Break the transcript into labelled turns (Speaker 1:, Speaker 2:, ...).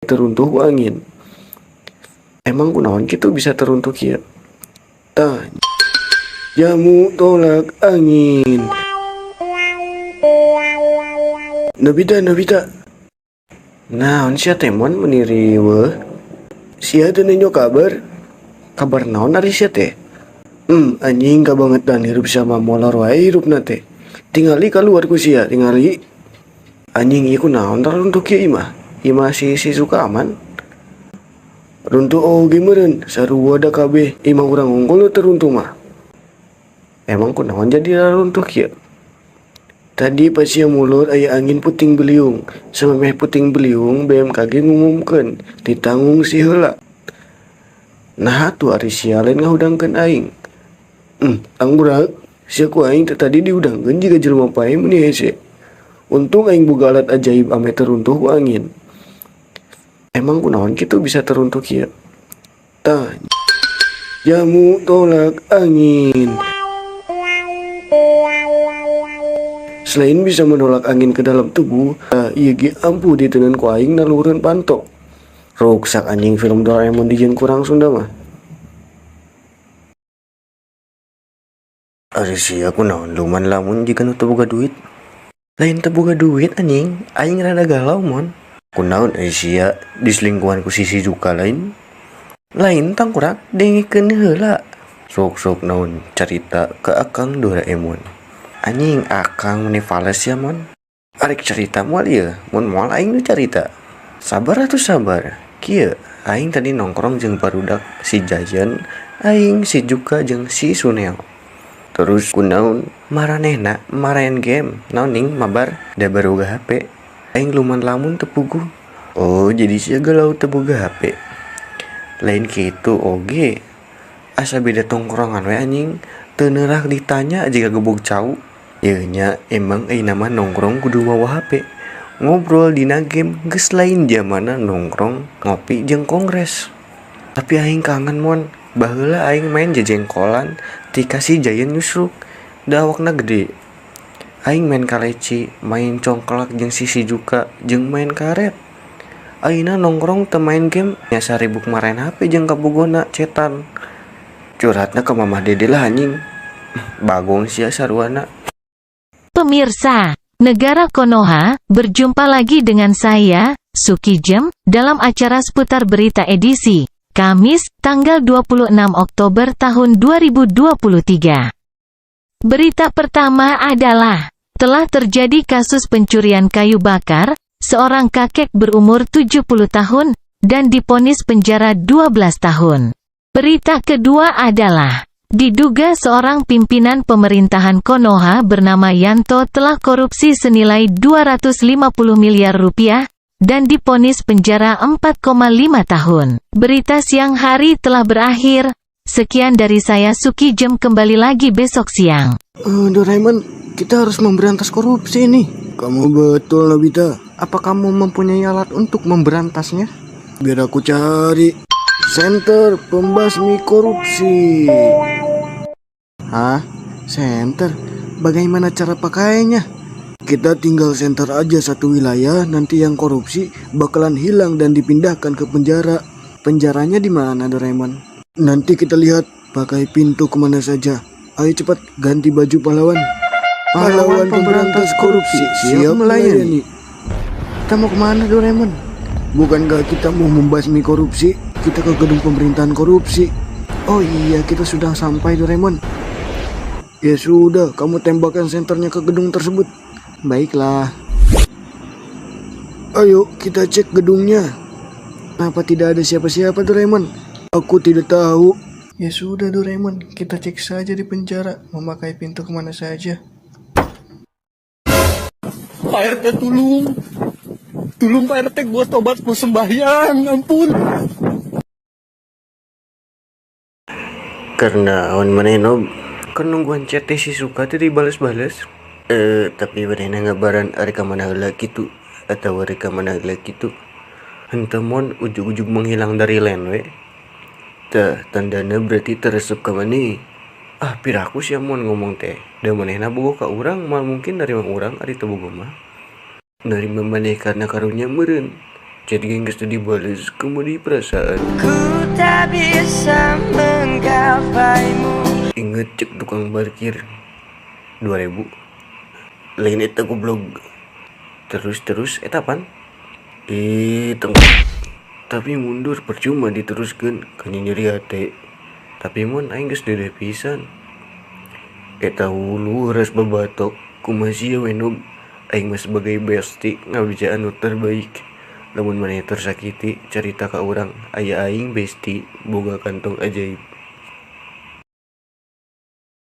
Speaker 1: Teruntuh ku angin. Emang kunaon kitu bisa teruntuh kieu? Tah, jamu tolak angin. Nobita, Nobita. Naon sia teh, Mon, meuni riweuh? Sia teu nenjo kabar? Kabar naon ari sia teh? Anjing, kabangetan hirup sama molor wae hirupna teh. Tingali kaluar ku sia, tingali. Anjing, ieu kunaon taruntuh kieu imah? Imah si Shizuka aman? Runtuh oge meureun, sarua da kabeh imah urang hungkul nu teu runtuh mah. Emang kunaon jadi raruntuh kieu? Tadi pas sia mulur aya angin puting beliung. Samemeh puting beliung BMKG ngumumkeun ditangungsi heula. Naha atuh ari sia lain ngahudangkeun aing? Tanggurak, sia ku aing teh tadi dihudangkeun jiga jelema paeh meuni hese. Untung aing boga alat ajaib ameh teu runtuh ku angin. Emang kunaon kitu bisa teruntuh kieu? Tah, jamu tolak angin. Selain bisa menolak angin ke dalam tubuh, ieu ge ampuh diteundeun ku aing naluhureun panto. Ruksak anjing film Doraemon dijieun kurang Sunda mah. Ari sia kunaon luman lamun jiga nu teu boga duit? Lain teu boga duit anjing, aing rada galau, Mon. Kunaon ari sia diselingkuhan ku si Shizuka lain? Lain tangkurak, dengekeun heula. Sok-sok naon carita ke akang Doraemon. Anjing, akang meni fales sia, Mon. Arek carita moal ieu, mun moal aing nu carita. Sabar atuh sabar. Kieu, aing tadi nongkrong jeung barudak si Jajan, aing, si Juka jeung si Suneo. Terus kunaon maranehna maraen game, naon ning mabar da baroga HP. Aing luman lamun teu puguh. Oh, jadi sia galau teu boga HP. Lain kitu oge. Asa beda tongkrongan we anjing, teu neurak ditanya jiga gebog cau. Yeuh nya emang ayeuna mah nongkrong kudu mawa HP. Ngobrol dina game geus lain jamanna nongkrong ngopi jeung kongres. Tapi aing kangen, Mon, baheula aing main jejengkolan tika si Jayan nyusruk, da awakna gede. Aing main kaleci, main congklak jeung si Shizuka jeung main karet. Ayeuna nongkrong teu main game, nya saribuk maraen HP jeung kabogona cetan. Curhatna ka Mamah Dede lah anjing. Bagong sia saruana.
Speaker 2: Pemirsa, Negara Konoha, berjumpa lagi dengan saya, Sukijem, dalam acara seputar berita edisi Kamis, tanggal 26 Oktober tahun 2023. Berita pertama adalah, telah terjadi kasus pencurian kayu bakar, seorang kakek berumur 70 tahun, dan diponis penjara 12 tahun. Berita kedua adalah, diduga seorang pimpinan pemerintahan Konoha bernama Yanto telah korupsi senilai 250 miliar rupiah, dan diponis penjara 4,5 tahun. Berita siang hari telah berakhir. Sekian dari saya Sukijem, kembali lagi besok siang.
Speaker 1: Doraemon, kita harus memberantas korupsi ini. Kamu betul, Nobita. Apa kamu mempunyai alat untuk memberantasnya? Biar aku cari. Center pembasmi korupsi. Hah? Center? Bagaimana cara pakainya? Kita tinggal center aja satu wilayah, nanti yang korupsi bakalan hilang dan dipindahkan ke penjara. Penjaranya di mana, Doraemon? Nanti kita lihat pakai pintu kemana saja. Ayo cepat ganti baju pahlawan. Pahlawan pemberantas korupsi siap melayani. Kita mau kemana, Doraemon? Bukankah kita mau membasmi korupsi? Kita ke gedung pemerintahan korupsi. Oh iya, kita sudah sampai, Doraemon. Ya sudah, kamu tembakan senternya ke gedung tersebut. Baiklah. Ayo kita cek gedungnya. Kenapa tidak ada siapa-siapa, Doraemon? Aku tidak tahu. Ya sudah, Doraemon, kita cek saja di penjara, memakai pintu kemana saja.
Speaker 3: Pak RT tulung. Tulung Pak RT, gua tobat, gua sembahyang, ampun.
Speaker 1: Karena awan maneh Nob, kenungguan chat si Shizuka teh dibales-bales. Tapi manehna ngabaran arek ka mana heula kitu atawa arek ka mana heula kitu. Henteu, Mon, ujug-ujug menghilang dari line we. Tah, tandana berarti teresep ka maneh. Ah, piraku sia, Mon, ngomong teh. Da manehna bogoh ka urang, moal mungkin narima urang ari teu bogoh mah. Narima maneh karena karunya meureun. Chat ge geus teu dibales, kumaha perasaan.
Speaker 4: Ku tak bisa menggapaimu.
Speaker 1: Inget cek tukang parkir 2000. Lain eta, goblok. Terus terus eta pan? Ih, tong. Tapi mundur percuma diteruskeun, kan nyeri hate. Tapi mun aing geus dedeh pisan. Eta hulu ras babatok, kumaha sia wenog. Aing mah sebagai bestie ngabejaan nu terbaik. Lamun maneh tersakiti, carita ka urang, aya aing bestie boga kantong ajaib.